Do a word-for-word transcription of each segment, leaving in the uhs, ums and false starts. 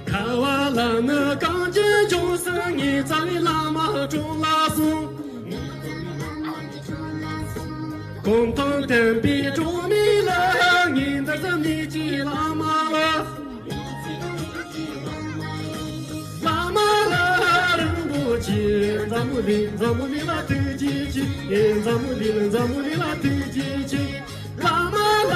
ཁ་བ་ལ་ནི་གངས་ཅན་ལྗོངས་སུ། ངེད་ཚང་བླ་མ་གྲོངས་ལ་སོང་། གུང་ཐང་བསྟན་པའི་སྒྲོན་མེ་ལ། ངེད་འདིར་འཛམ་གླིང་གི་བླ་མ་ལ། བླ་མ་ལ་རིན་པོ་ཆེ། འཛམ་བུ་གླིང་འཛམ་བུ་གླིང་ལ་ཐུགས་རྗེ་ཆེ། ཨེ་འཛམ་བུ་གླིང་འཛམ་བུ་གླིང་ལ་ཐུགས་རྗེ་ཆེ། བླ་མ་ལ་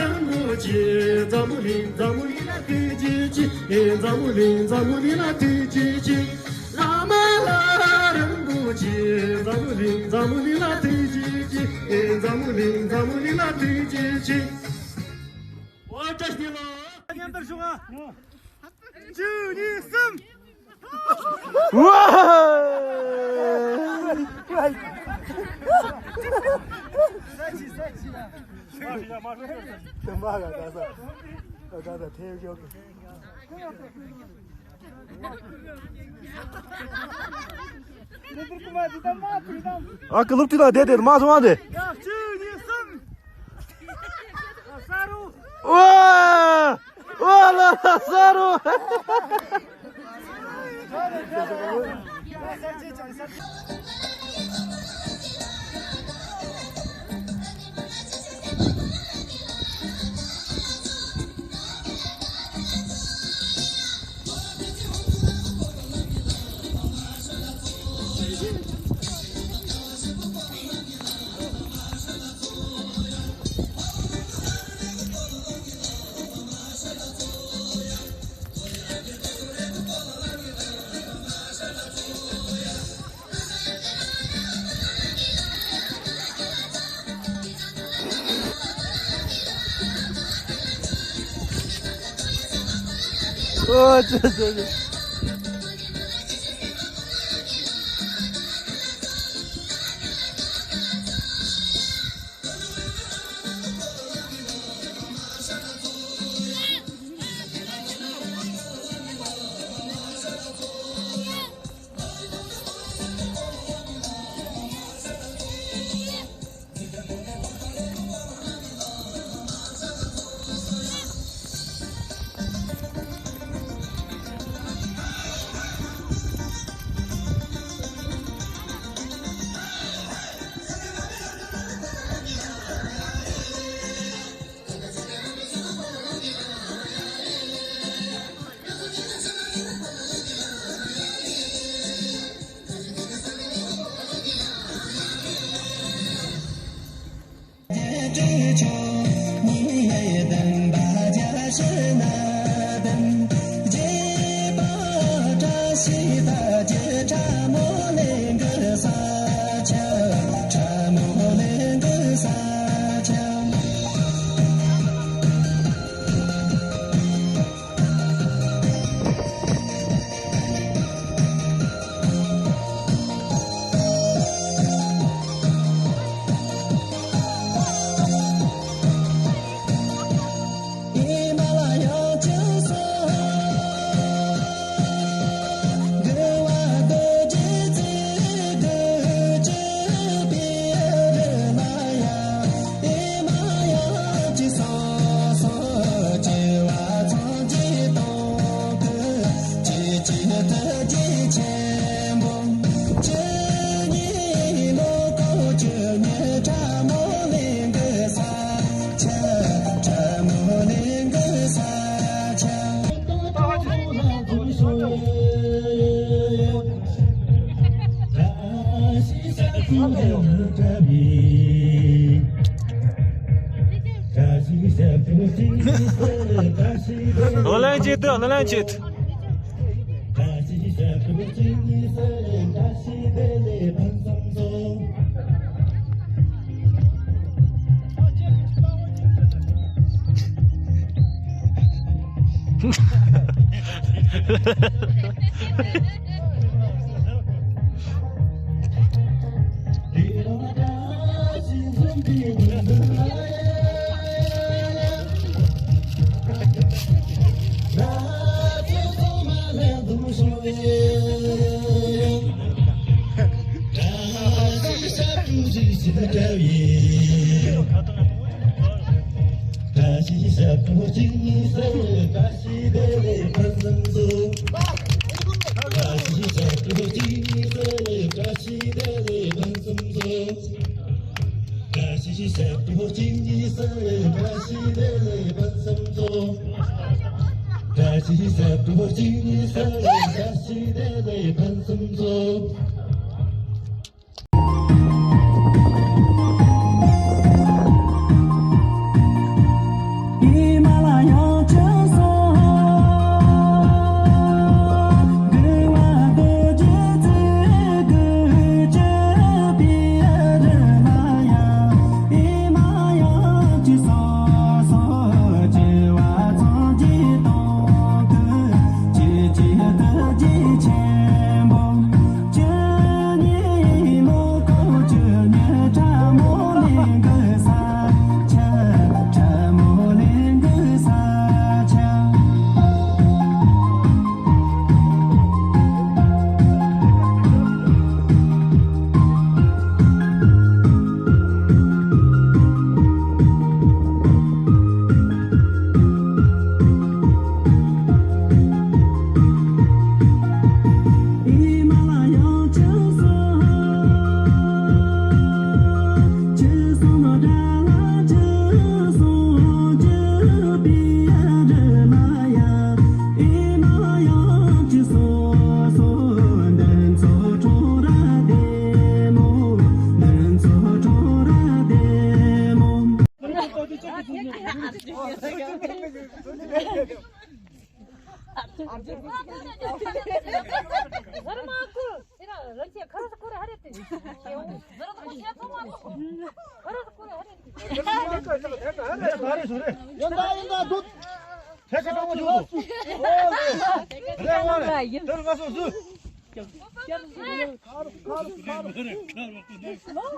རིན་པོ་ཆེ། འཛམ་བུ་གླིང་འཛམ་བུ་གླིང་ལ་ཐུགས་རྗེ་ཆེ། ཨེ་འཛམ་བུ་གླིང་འཛམ་བུ་གླིང་ལ་ཐུགས་རྗེ་ཆེ། བླ་མ་ལ་རིན་པོ་ཆེ། འཛམ་བུ་གླིང་འཛམ་བུ་གླིང་ལ་ཐུགས་རྗེ་ཆེ། ཨེ་འཛམ་བུ་གླིང་འཛམ་བུ་གླིང་ལ་ཐུགས་རྗེ་ཆེ། ཨོ་བཀྲ་ཤིས་བདེ་ལེགས། མཉམ་དུ་བཞུགས་ཨ། བཅུ་གཉིས་གསུམ། ཝ། དེ་མ་ག་ག་ས། ག་ས་ཐེ་ཡོ་གི། ཨ་ཀི་ལུག་ཏི་ན་དེ་དེ་མ་སོང་བ་དེ། ཡ་བཅུ་གཉིས་གསུམ། ས་རུ། ཝ། ཝ་ལ་ལ་ས་རུ། ཨོ་ཙི་ཙི་ཙི། ཨོ་ལན་ཅིག་ཏུ་ཨོ་ལན་ཅིག་ཏུ།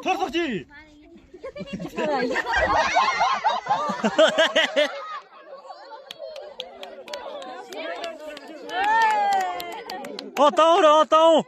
ཐོར་ཐོར་གྱིས། ཨོ་ཏའོ་ར་ཨོ་ཏའོ།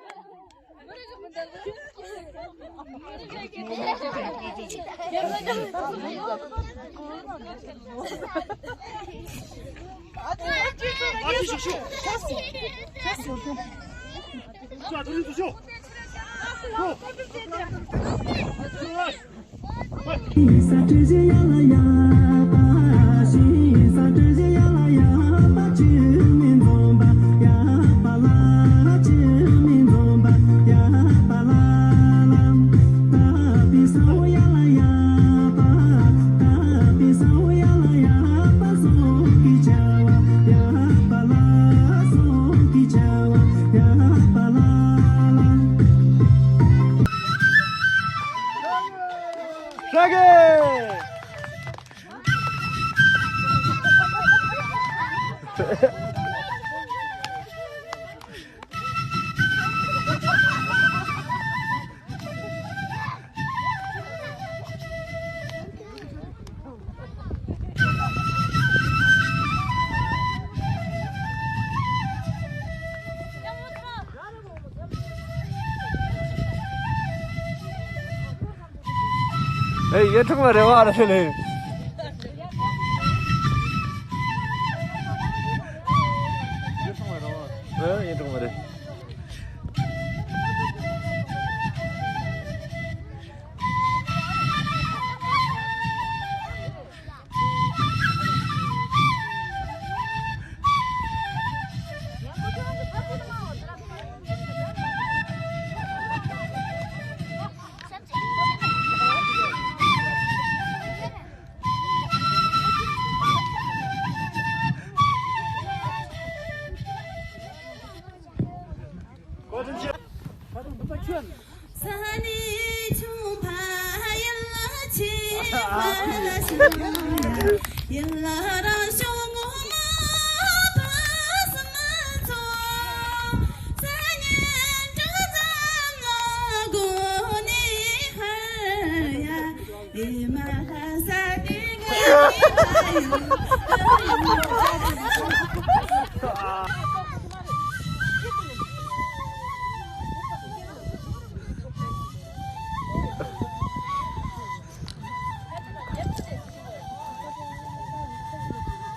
ཨེ། ཡེ་ཐུག་མ་རེད་བ་རེད་ལེ། ཡེ་ཐུག་མ་རེད་བ། ཨེ། ཡེ་ཐུག་མ་རེད།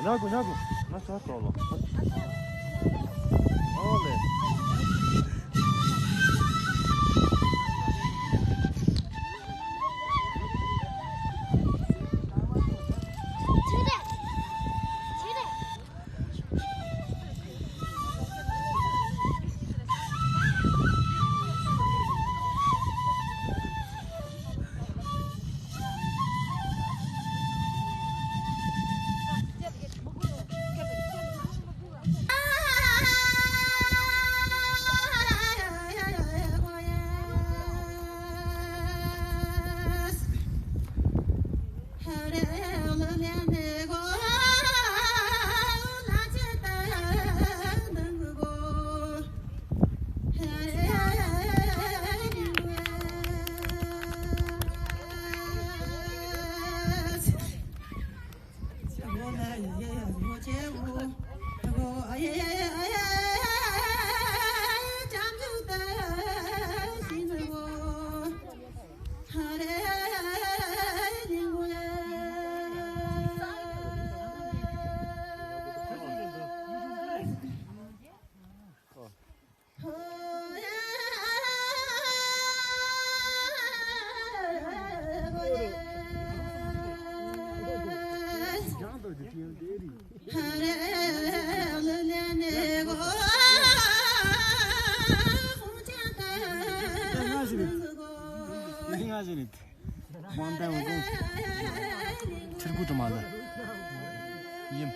ཉལ་དགོས། ཉལ་དགོས། ང་ཚར་ཐོག་ལོ། ཨོ་ལེ། དབང་ལྡན་འོད་སྲུང་ཁྲིར་ཀུ་དྲི་མ་ལ་ཡིན།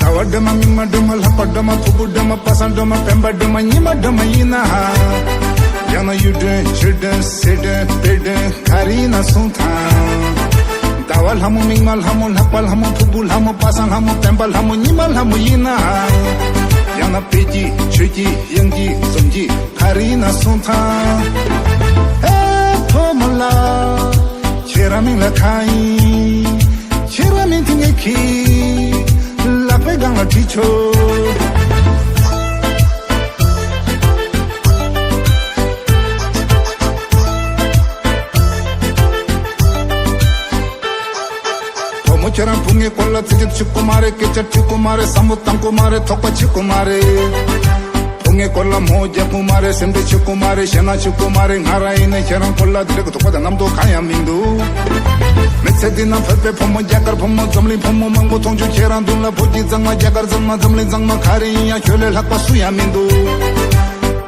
ཟླ་བ་སྒྲོལ་མ་མིག་དམར་སྒྲོལ་མ་ལྷག་པ་སྒྲོལ་མ་ཕུར་བུ་སྒྲོལ་མ་པ་སངས་སྒྲོལ་མ་སྤེན་པ་སྒྲོལ་མ་ཉི་མ་སྒྲོལ་མ་ཡིན་ན། ཡང་ན་གཡུ་སྒྲོན་ཆུ་སྒྲོན་སེར་སྒྲོན་དཔལ་སྒྲོན་ག་རེ་ཡིན་ན་གསུངས་དང་། ཟླ་བ་ལྷ་མོ་མིག་དམར་ལྷ་མོ་ལྷག་པ་ལྷ་མོ་ཕུར་བུ་ལྷ་མོ་པ་སངས་ལྷ་མོ་སྤེན་པ་ལྷ་མོ་ཉི་མ་ལྷ་མོ་ཡིན་ན། ཡང་ན་དཔལ་གྱི་ཆོས་ཀྱི་དབྱངས་ཀྱི་འཛུམ་གྱི་ག་རེ་ཡིན་ན་གསུངས་དང་། ཨེ་ཕོ་མོ་ལ། ཁྱེད་རང་མིང་ལ་གང་ཡིན། ཁྱེད་རང་མིང་དེ་ངས་ཁྱེད་ལག་པའི་སྒང་ལ་བྲིས་ཆོག། བུ་མོ་ཁྱེད་རང་བུ་ངའི་སྐོར་ལ་རྩིས་རྒྱག་བྱེད་ཀྱི་མ་རེད། སྐད་ཆ་དྲི་གི་མ་རེད། བསམ་བློ་བཏང་གི་མ་རེད། དོགས་པ་བྱེད་ཀྱི་མ་རེད། བུ་ངའི་སྐོར་ལ་མོ་རྒྱག་གི་མ་རེད། སེམས་ཁྲལ་བྱེད་ཀྱི་མ་རེད། ཞེད་སྣང་བྱེད་ཀྱི་མ་རེད། ང་རང་ཡིན་ནའི་ཁྱེད་རང་སྐོར་ལ་དེ་འདྲ་གི་དོགས་པ་དང་རྣམ་རྟོག་གང་ཡང་མི་འདུག། མི་ཚེ་འདི་ན་བོད་པའི་བུ་མོ་རྒྱ་གར་བུ་མོ་འཛམ་གླིང་བུ་མོ་མང་པོ་མཐོང་བྱུང་། ཁྱེད་རང་མདུན་ལ་བོད་ཀྱི་གཙང་མ་རྒྱ་གར་གཙང་མ་འཛམ་གླིང་གཙང་མ་ག་རེ་ཡིན་ཡང་ཁྱོད་ལས་ལྷག་པ་སུ་ཡང་མི་འདུག།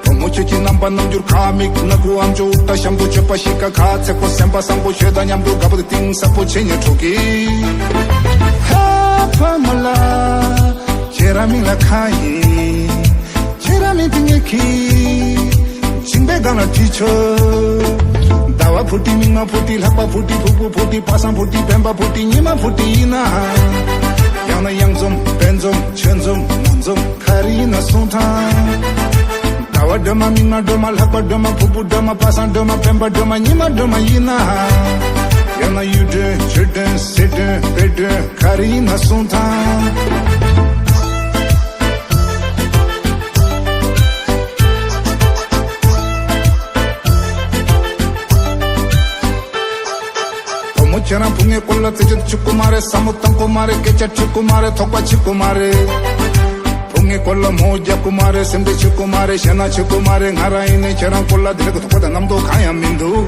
བུ་མོ་ཁྱོད་ཀྱི་རྣམ་པ་རྣམ་འགྱུར་ཁ་མིག་སྣ་ཁུག་ཨམ་ཅོག་ཨུ་ཏ་ཤམ་བུ་མཆོད་པ་ཤི་ཀ་ཁ་ཚེ་ཁོ་སེམས་པ་བཟང་པོ་ཁྱོད་དང་མཉམ་དུ་དགའ་པོ་དེ་གཏིང་ཟབ་པོ་བྱེད་ཉན་འགྲོ་གི། ཧ་ཕ་མ་ལ། ཁྱེད་རང་མིང་ལ་གང་ཡིན། ཁྱེད་རང་མིང་དེ་ངས་ཁྱེད་མཇིང་པའི་སྒང་ལ་བྲིས་ཆོག། ཟླ་བ་ཕུར་ཏི་མིག་དམར་ཕུར་ཏི་ལྷག་པ་ཕུར་ཏི་ཕུར་བུ་ཕུར་ཏི་པ་སངས་ཕུར་ཏི་སྤེན་པ་ཕུར་ཏི་ཉི་མ་ཕུར་ཏི་ཡིན་ན། ཡང་ན་གཡང་འཛོམས་དཔལ་འཛོམས་ཆོས་འཛོམས་ངོ་འཛོམས་ག་རེ་ཡིན་ན་གསུངས་དང་། ཟླ་བ་སྒྲོལ་མ་མིག་དམར་སྒྲོལ་མ་ལྷག་པ་སྒྲོལ་མ་ཕུར་བུ་སྒྲོལ་མ་པ་སངས་སྒྲོལ་མ་སྤེན་པ་སྒྲོལ་མ་ཉི་མ་སྒྲོལ་མ་ཡིན་ན། ཡང་ན་གཡུ་སྒྲོན་ཆུ་སྒྲོན་སེར་སྒྲོན་དཔལ་སྒྲོན་ག་རེ་ཡིན་ན་གསུངས་དང་། བུ་མོ་ཁྱེད་རང་བུ་ངའི་སྐོར་ལ་རྩིས་རྒྱག་བྱེད་ཀྱི་མ་རེད། བསམ་བློ་བཏང་གི་མ་རེད། སྐད་ཆ་དྲི་གི་མ་རེད། དོགས་པ་བྱེད་ཀྱི་མ་རེད། བུ་ངའི་སྐོར་ལ་མོ་རྒྱག་གི་མ་རེད། སེམས་ཁྲལ་བྱེད་ཀྱི་མ་རེད། ཞེད་སྣང་བྱེད་ཀྱི་མ་རེད། ང་རང་ཡིན་ནའི་ཁྱེད་རང་སྐོར་ལ་དེ་འདྲ་གི་དོགས་པ་དང་རྣམ་རྟོག་གང་ཡང་མི་འདུག།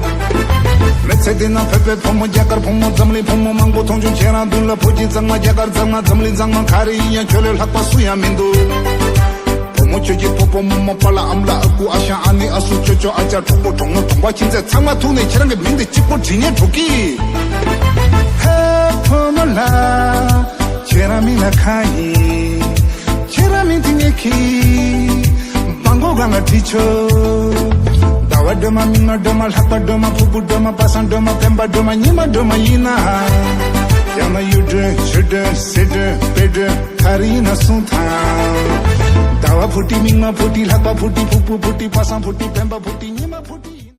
མི་ཚེ་འདི་ན་བོད་པའི་བུ་མོ་རྒྱ་གར་བུ་མོ་འཛམ་གླིང་བུ་མོ་མང་པོ་མཐོང་བྱུང་། ཁྱེད་རང་མདུན་ལ་བོད་ཀྱི་གཙང་མ་རྒྱ་གར་གཙང་མ་འཛམ་གླིང་གཙང་མ་ག་རེ་ཡིན་ཡང་ཁྱོད་ལས་ལྷག་པ་སུ་ཡང་མི་འདུག། བུ་མོ་ཁྱོད་ཀྱི་སྤོ་བོ་རྨོ་མོ་པཱ་ལགས་ཨ་མ་ལགས་ཨ་ཁུ་ཨ་ཞང་ཨ་ནེ་ཨ་སྲུ་ཅོ་ཅོ་ཨ་ཅག་གྲོགས་པོ་གྲོགས་མོ་གྲོང་པ་ཁྱིམ་མཚེས་ཚང་མ་ཐུག་ནས་ཁྱེད་རང་གི་མིང་དེ་གཅིག་པོ་བྲིས་ཉན་འགྲོ་གི། ཧེ་ཕོ་མོ་ལ། ཁྱེད་རང་མིང་ལ་གང་ཡིན། ཁྱེད་རང་མིང་དེ་ངས་ཁྱེད་སྦྲ་མགོ་སྒང་ལ་བྲིས་ཆོག། ཟླ་ བ་སྒྲོལ་མ་མིག་དམར་སྒྲོལ་མ་ལྷག་པ་སྒྲོལ་མ་ཕུར་བུ་སྒྲོལ་མ་པ་སངས་སྒྲོལ་མ་འཕེན་པ་སྒྲོལ་མ་ཉི་མ་སྒྲོལ་མ་ཡིན་ན། ཡང་ན་གཡུ་སྒྲོན་ཆུ་སྒྲོན་སེར་སྒྲོན་བེ་སྒྲོན་ག་རེ་ཡིན་ན་གསུང་དང་། ཟླ་བ་ཕུར་ཏི་མིག་དམར་ཕུར་ཏི་ལྷག་པ་ཕུར་ཏི་ཕུར་བུ་ཕུར་ཏི་པ་སངས་ཕུར་ཏི་འཕེན་པ་ཕུར་ཏི་ཉི་མ་ཕུར་ཏི།